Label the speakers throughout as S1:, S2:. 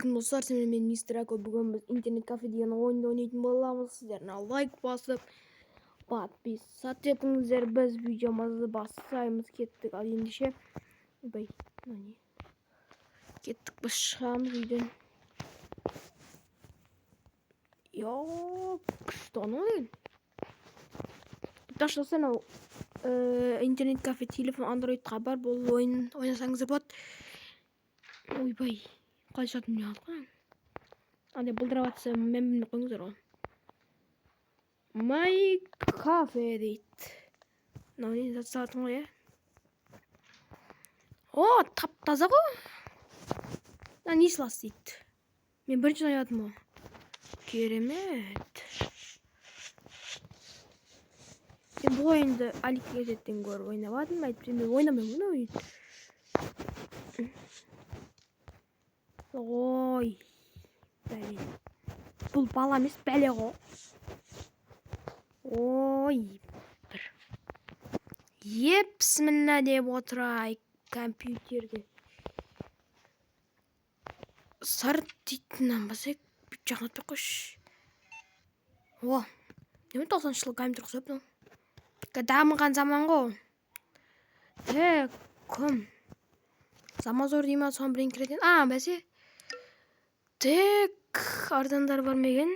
S1: Ассалаумағалейкум, достар! Сіздермен мен, Мистер Ако. Бүгін біз интернет кафе деген ойынды ойнайтын боламыз. Сіздер лайк басып, подписаться етіңіздер. Біз видеомызды бастаймыз. Кеттік. Ал ендеше, ойбай, мынау не? Кеттік, біз шығамыз үйден. Йо, күшті анау деген. Достар, мынау интернет кафе телефон андроидқа бар, бұл ойын ойнасаңыздар болады. Ойбай, қалай шығатынын білмей қалдық қой. Андай былдырап жатса, мен білмей қойыңыздар ғой. My кафе дейді. Мынау не зат салатын ғой, иә? О, тап таза ғой. Мына не сылас дейді. Мен бірінші ойнадым ғой. Керемет. Мен бұл ойынды Алик газеттен көріп ойнап жатырмын. Әйтпесе мен ойнамаймын ғой ойын. Ой, бәле. Бұл бала емес, бәле ғой. Ой, бір. Еп, бісміллә деп отырайық компьютерге. Сарт дейтіннен басайық, бүйтіп жақындатпай қойшы. О, неме, 90-жылғы компьютер ұқсап мынау. Дамыған заман ғой. Так, кім? Замазор дей ма, соны бірдеңе кіретін. А, бәсе. Так, арзандар бар ма екен?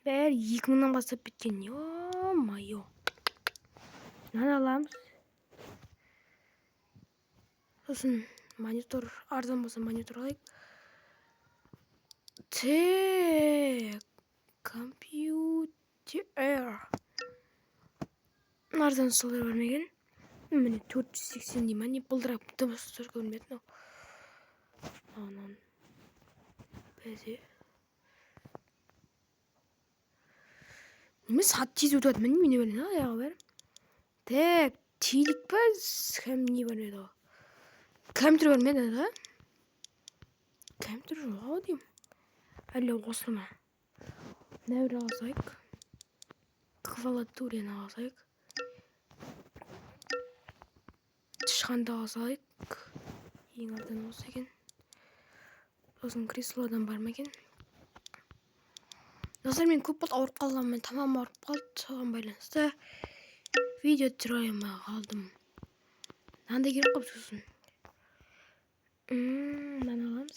S1: Бәрі 2000-нан бастап біткен. Ё-моё. Мынаны аламыз. Сосын монитор, арзан болса, монитор алайық. Так, компьютер. Арзан столдар бар ма екен? Міне, 480 дей ма, не былдырап дыбыс көрінбеді мынау. Анан. Бәсе. Неме, сағат тез өтіп жатыр, міне, не білейін, аяғы бәрі. Так, телек па, кәм не бар еді ғой? Компьютер бар ма еді, да? Компьютер жоқ ау деймін. Әлде осы ма? Мына бір алсайық. Клавиатураны алсайық. Тышқанды алсайық. Ең арзаны осы екен. Сосын креслодан бар ма екен? Достар, мен көп болды ауырып қалғанмын, мен тамағым ауырып қалды, соған байланысты видео түсіре алмай қалдым. Мынандай керек қой сосын. Мынаны аламыз.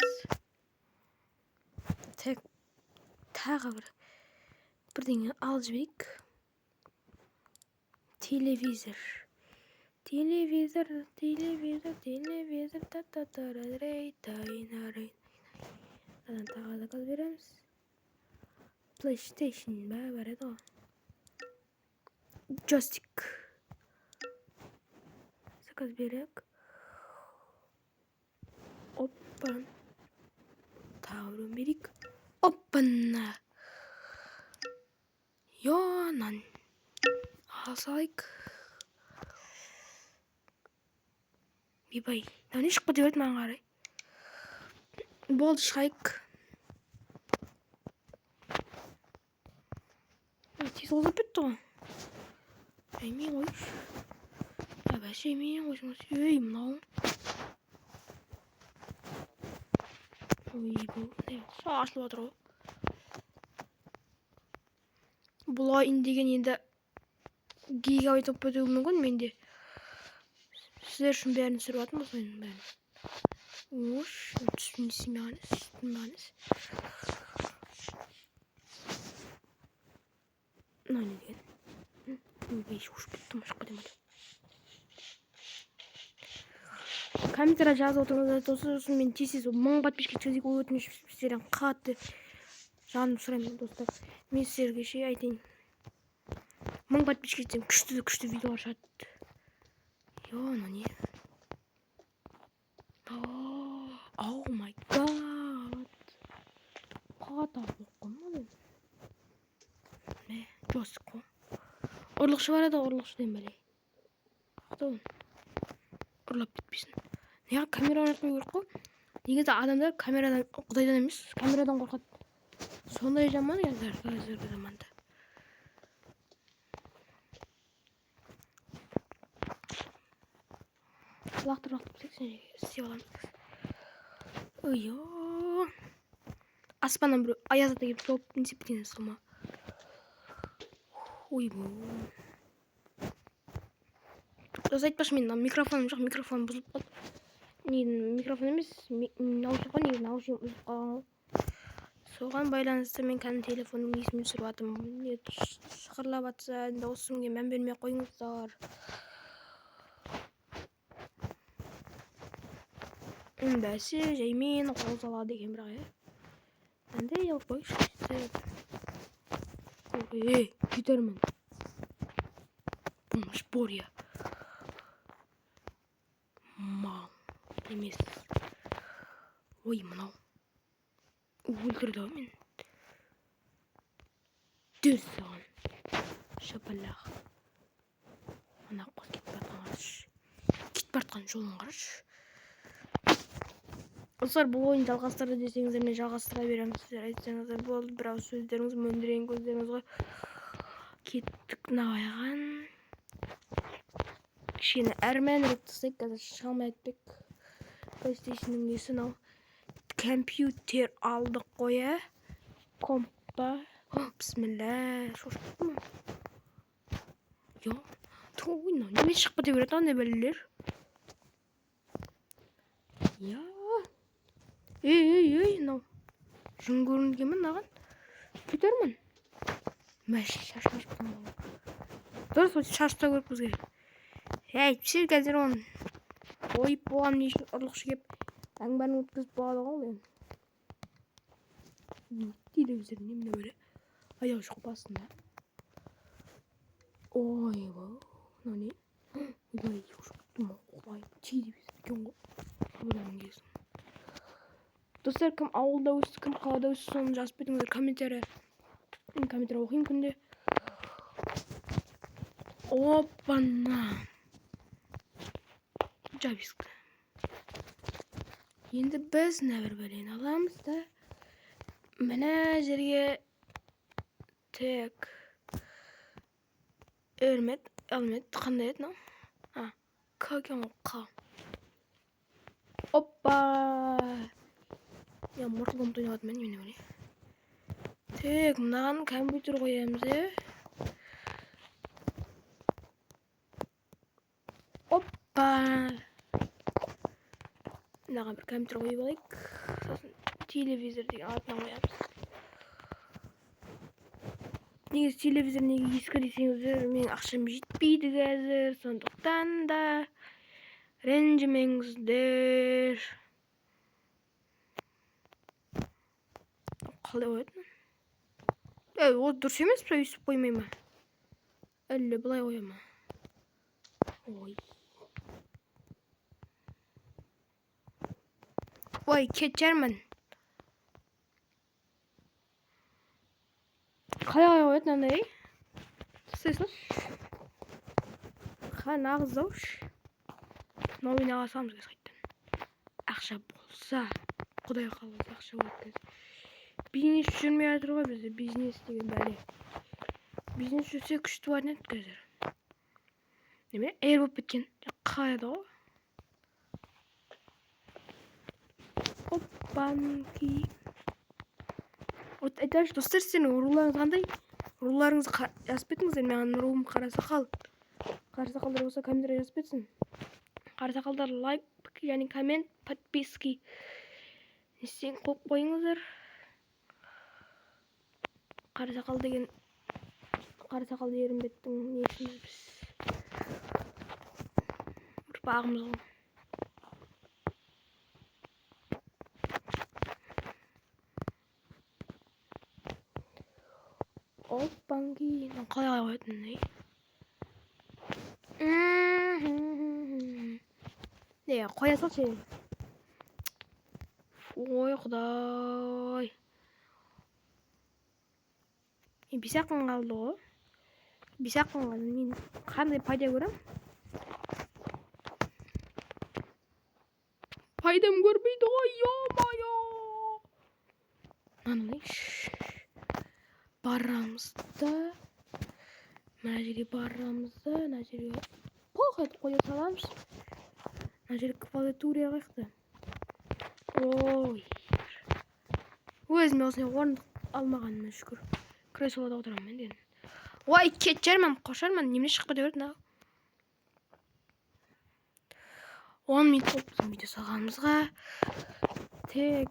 S1: Так, тағы бір бірдеңе алып жіберейік. Телевизор. Телевизор, телевизор, телевизор, та та та рей тай на рей. Тағы заказ береміз. PlayStation ба бар еді ғой. Джойстик. Заказ берейік. Опа. Тағы біреуін берейік. Оппана. Йонан. Алсайық. Бибай. Мынау не шығып кете берді маған қарай. Болды, шығайық. Тез озып кетті ғой. Жаймен қойшы. Бәсе, жаймен қойсаңыз. Ей, мынау. Ой, бұл не? Ашылып жатыр ғой. Бұл ойын деген енді гигабайт болып кетуі мүмкін менде. Сіздер үшін бәрін түсіріп жатырмын, осы ойынның бәрін. Ош, түсінбей түсінбей. Мынау не деген? Ойбай, ұшып кеттім, ұшып кетемін. Комментария жазып отырыңыздар, достар, сосын мен тез-тез 1000 подписчик жеткізейік, өтініш сіздерден қатты жаным сұраймын, достар. Мен сіздерге ше айтайын. 1000 подписчик жетсем, күшті күшті видеолар шығады. Йо, мынау не? Oh my god. Қатты болып қой. Мә, джойстик қой. Ұрлықшы бар еді, ұрлықшы деймін бәле. Қақта ол. Ұрлап кетпесін. Неге камера орнатып қою керек қой? Негізі адамдар камерадан, құдайдан емес, камерадан қорқады. Сондай жаман қазір, қазіргі заманда. Лақтырып лақтырып істеп аламыз. Ой, ғой. Аспаннан біреу аяз ата келіп соғып не істеп кеткен сол ма? Ойбой. Дос, айтпашы, менің микрофоным жоқ, микрофоным бұзылып қалды. Не, микрофон емес, наушник қой, негізі наушник бұзылып қалған ғой. Соған байланысты мен кәдімгі телефонның несімен түсіріп жатырмын. Не шықырлап жатса, дауысымға мән бермей қойыңыздар. Бәсе, жаймен қол салады екен бірақ, иә. Қандай алып қойшы. Ей, кетермін. Помощь, Боря. Мам, емес. Ой, мынау. Өлтірді ау мені. Дүр саған. Шапалақ. Ана қыз кетіп бара жатқан қарашы. Кетіп бара жатқан жолын қарашы. Достар, бұл ойын жалғастырды десеңіздер, мен жалғастыра беремін. Сіздер айтсаңыздар болды, бір ауыз сөздеріңіз мөндірейін көздеріңіз ғой. Кеттік мынауайған. Кішкене әрменірек тастайық, қазір шыға алмай өтпек. PlayStation'ның несі мынау. Компьютер алдық қой, ә? Комп па? Бісміллә, шошып кеттім. Йо, ту, мынау немен шығып кете береді андай бәлелер? Я. Ей, ей, ей, мынау. Жын көрінген ме мынаған? Кетермін. Мә, шашын ашып қалған. Дұрыс, осы шаш ұстау керек бізге. Әй, пішір қазір оны. Қойып болған не үшін ұрлықшы келіп, әңгімені өткізіп болады ғой ол енді. Не дейді өздері, немене бәле? Аяғы жоқ па астында? Ойбай, мынау не? Ойбай, шошып кеттім ғой. Құдай, телевизор екен ғой. Бұдан келсін. Достар, кім ауылда өсті, кім қалада өсті, соны жазып кетіңіздер комментария. Мен комментарий оқимын күнде. Опана. Жап есікті. Енді біз мына бір бәлені аламыз да, мына жерге тек өрмет, алмет, қандай еді мынау? А, К екен ғой, Қ. Опа! Я Mortal Kombat ойнап жатырмын, немене бәле? Тек мынаған компьютер қоямыз, е? Опа! Мынаған бір компьютер қойып алайық. Сосын телевизор деген артынан қоямыз. Негізі телевизор неге ескі десеңіздер, менің ақшам жетпейді қазір, сондықтан да ренжімеңіздер. Қалай қояды? Ей, ол дұрыс емес пе, өйстіп қоймай ма? Әлде былай қоя ма? Ой. Ой, кетермін. Қалай қояды мынандай? Тастай салшы. Қа, нағыз даушы. Мынау ойын ала саламыз қазір қайтадан. Ақша болса, Құдай қаласа ақша болады қазір. Бизнес жүрмей жатыр ғой бізде, бизнес деген бәле. Бизнес жүрсе күшті болатын еді қазір. Неме, әйел болып кеткен. Қаяды ғой. Опанки. Вот айтайыншы, достар, сіздердің руларыңыз қандай? Руларыңызды жазып кетіңіздер. Маған руым қарасақал. Қарасақалдар болса комментарий жазып кетсін. Қарасақалдар лайк және коммент, подписки. Не істейін, қойып қойыңыздар. Қарасақал деген Қарасақал Ерімбеттің несіміз біз? Ұрпағымыз ғой. Опанки. Мынау қалай қалай қоятын, ей? Не, қоя салшы енді. Ой, Құдай. Мен 5-ақ күн қалды ғой. 5-ақ күн қалды. Мен қандай пайда көрем? Пайдам көрмейді ғой, ё-моё. Мынаны алайыншы. Барамыз да. Мына жерге барамыз да, мына жерге пох етіп қоя саламыз. Мына жерге клавиатура қаяқта? Ой. Өзіме осындай орындық алмағаныма шүкір. Креслода отырамын мен деген. Ой, кетермін, қошармын, немене шығып кете берді мынау. 10 минут болды біздің видео салғанымызға. Тек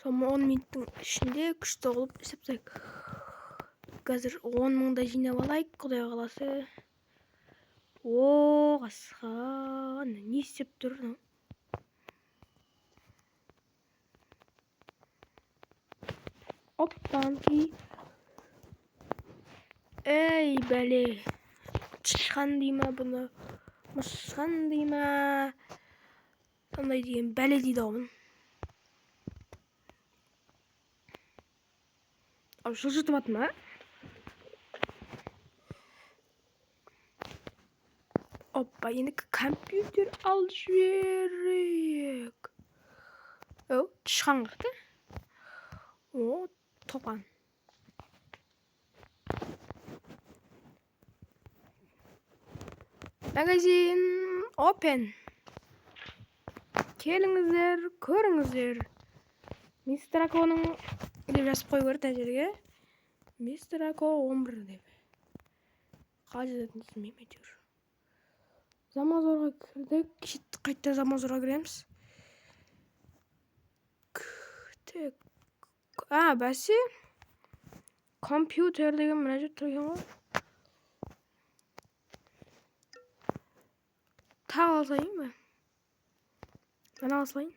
S1: сол 10 минуттың ішінде күшті қылып істеп тастайық. Қазір 10 мыңдай жинап алайық, Құдай қаласа. О, қасқа, не істеп тұр мынау? Оппанки. Ей, бәле. Тышқан дей ма бұны? Мышқан дей ма? Андай деген бәле дейді ғой бұны. Ау, жылжытып жатыр ма? Оппа, енді компьютер алып жіберейік. Оу, тышқан қақты. О, топан. Магазин open. Келіңіздер, көріңіздер. Мистер Аконың деп жазып қою керек мына жерге. Мистер Ако 11 деп. Қалай жазатынын түсінбеймін әйтеуір. Замазорға кірдік. Қайта Замазорға кіреміз. Так. А, бәсе. Компьютер деген мына жерде тұр екен ғой. Тағы ала салайын ба? Мына ала салайын.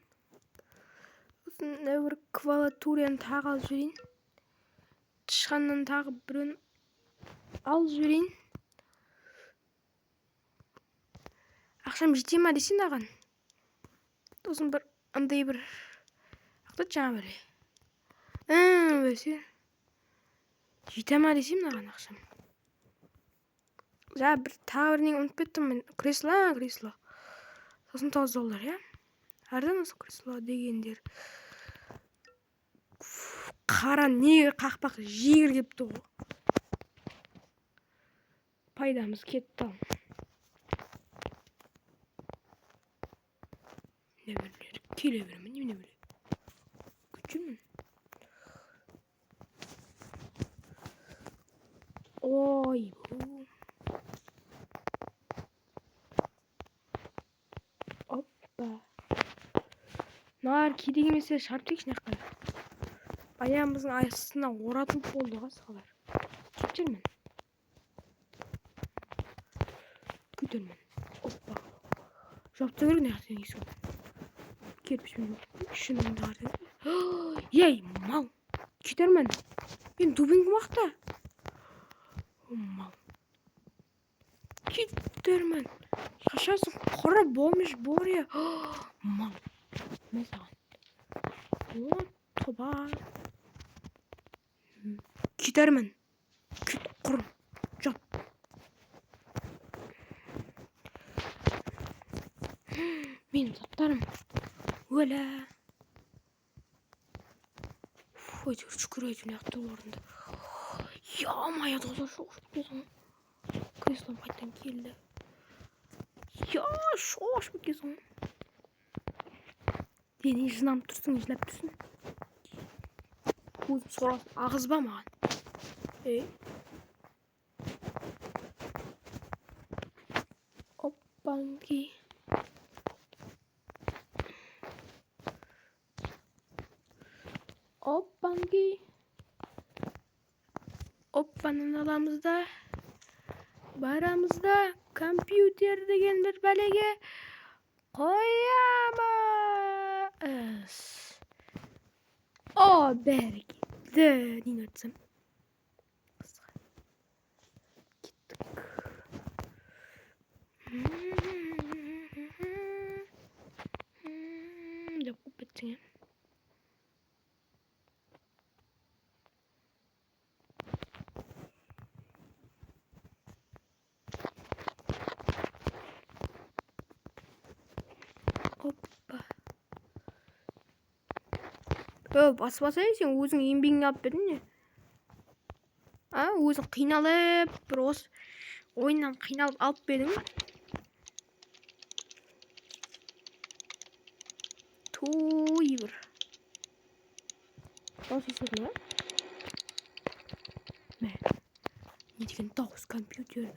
S1: Сосын мына бір клавиатураны тағы алып жіберейін. Тышқаннан тағы біреуін алып жіберейін. Ақшам жете ма десең маған. Сосын бір андай бір ақтат жаңа бір. Бәсе. Жете ма десем маған ақшам. Жаңа бір тағы бірдеңе ұмытып кеттім мен. Кресло, кресло. Сосын 9 доллар, иә? Арзан осы кресло дегендер. Қара негр қақпақ жегір келіпті ғой. Пайдамыз кетті ал. Не білер, келе беремін, немене білер. Күтемін. Ой, бу. Оппа. Мыналар керек емес шығарып тастайықшы мына жаққа. Аяғымыздың астына оратылып болды ғой сығалар. Кетермін. Кетермін. Оппа. Жауып тастау керек мына жақтан есігін. Кирпичпен ішін шығарды. Ей, мал. Кетермін. Мен дубинкам уақытта. О, мал. Кетермін. Қашасың, құры болмыш боря. Мал. Мен саған. О, тоба. Кетермін. Кет, құр. Жат. Менің заттарым. Өлә. Фу, әйтеуір шүкір әйтеуір мына жақта орынды. Ё-моё, достар, шошып кеткен. Креслом қайтадан келді. Я, шошып кеткен. Е, не жынап тұрсың, не жылап тұрсың? Өзім сорасың, ағызба маған. Ей. Оппанки. Оппанки. Оппанын аламыз да. Барамыз да компьютер деген бір бәлеге қоямыз. О, бәрекелді. Нені айтсам? Қысқа. Кеттік. Деп қуып кетсең, ә? Оппа. Ö, баспасай, сен өзің еңбегіңе алып бердің не? А, өзің қиналып, бір осы ойыннан қиналып алып бердің. Ту, Ой, бір дауыс естілді ма? Мә, не деген дауыс компьютер?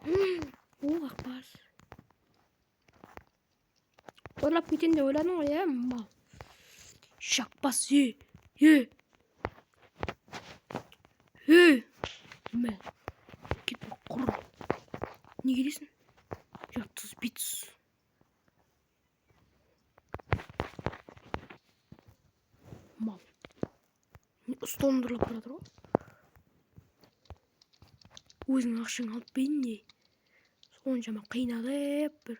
S1: О, ақбас, ұрлап кетемін деп ойладың ғой, иә, мал жақпас. Е, е, е, мә, кет, құр. Неге дейсің, ұятсыз, битсіз мал? Столымды ұрлап бара жатыр ғой. Өзіңнің ақшаңа алып па едің, не соншама қиналып бір?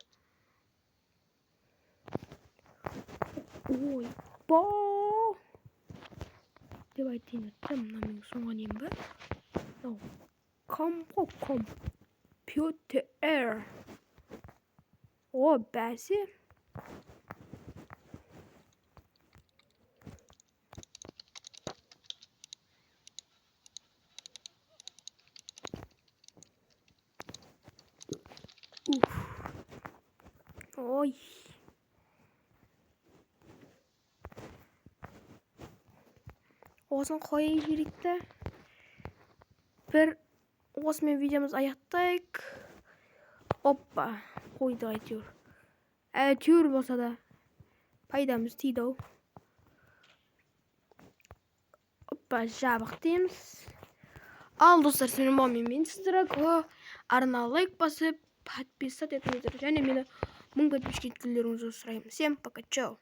S1: Ой, ба деп айтайын деп. Мына менің соңғы нем ба мынау? Комп компьютер. О, бәсе. Уф. Ой, осыны қоя жіберейік та, бір осымен видеомызды аяқтайық. Оппа, қойдық. Әйтеуір, әйтеуір болса да пайдамыз тиді ау. Оппа, жабық дейміз. Ал, достар, сіздермен болған мен, Драко. Арна лайк басып, подписаться етіңіздер және мені 1000 подписчик еткендеріңізді сұраймын. Всем пока, чао.